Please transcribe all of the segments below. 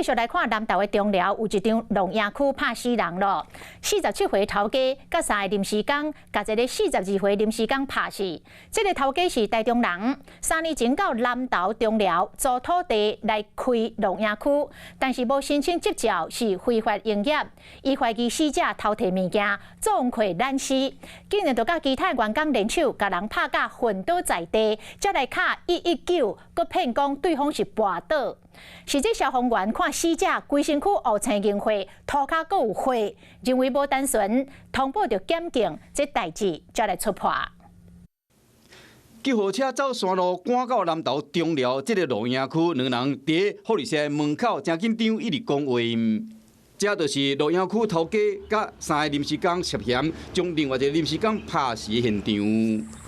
續來看南投的中寮，有一場露營區拍死人囉。47歲頭家佮三個臨時工，共一个42歲臨時工拍死。這个頭家是台中人，3年前到南投中寮租土地來開露營區，但是無申請執照，是非法營業。伊懷疑死者偷提物件，撞破濫施，竟然就佮其他員工聯手，共人拍甲昏倒在地，才來敲119，閣騙講對方是跋倒。實際消防員看死者規身軀烏青凝血，塗跤閣有血，認為無單純，通報著檢警，這代誌才來出破。救護車走山路趕到南投中寮這个露營區，兩人佇福利社門口誠緊張，一直講話。這就是露營區頭家佮三个臨時工涉嫌將另外一个臨時工拍死的現場。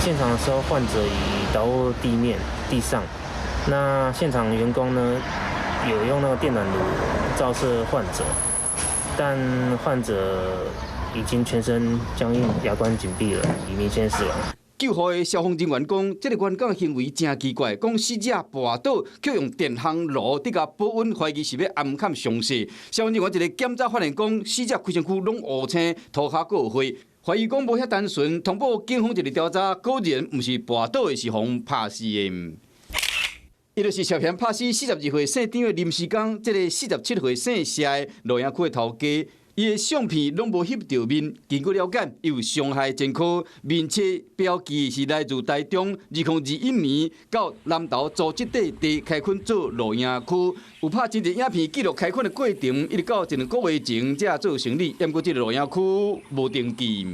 現場的時候，患者已倒臥地面地上，那現場員工呢，有用那個電暖爐照射患者，但患者已經全身僵硬、牙關緊閉了，已明顯死亡。救護的消防人員講，這个員工行為誠奇怪，講死者跋倒，卻用電烘爐佇共保溫，懷疑是欲暗崁傷勢。消防人員一个檢查發現，講死者規身軀攏烏青，塗跤閣有血，懷疑講無遐單純，通報警方一个調查，果然毋是跋倒的，是予人拍死的。伊就是涉嫌拍死42歲姓張的臨時工，這个47歲姓謝的露營區的頭家。伊的相片攏無翕著面，經過了解，伊有傷害前科，面冊標記是來自台中，2021年到南投租這塊地開墾做露營區，有拍真濟影片記錄開墾的過程，一直到一兩個月前才做生理，毋過這个露營區無登記。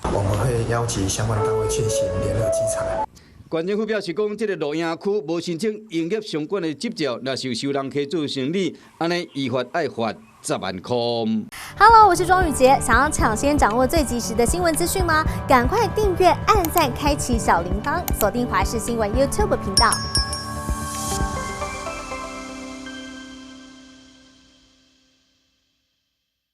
我們會邀集相關單位進行聯合稽查。縣政府表示講，這个露營區無申請營業相關的執照，若是有收人客做生理，按呢依法愛罰10萬塊。 Hello，我是莊宇傑，想要搶先掌握最及時的新聞資訊嗎？趕快訂閱、按讚、開啟小鈴鐺，鎖定華視新聞 YouTube 頻道。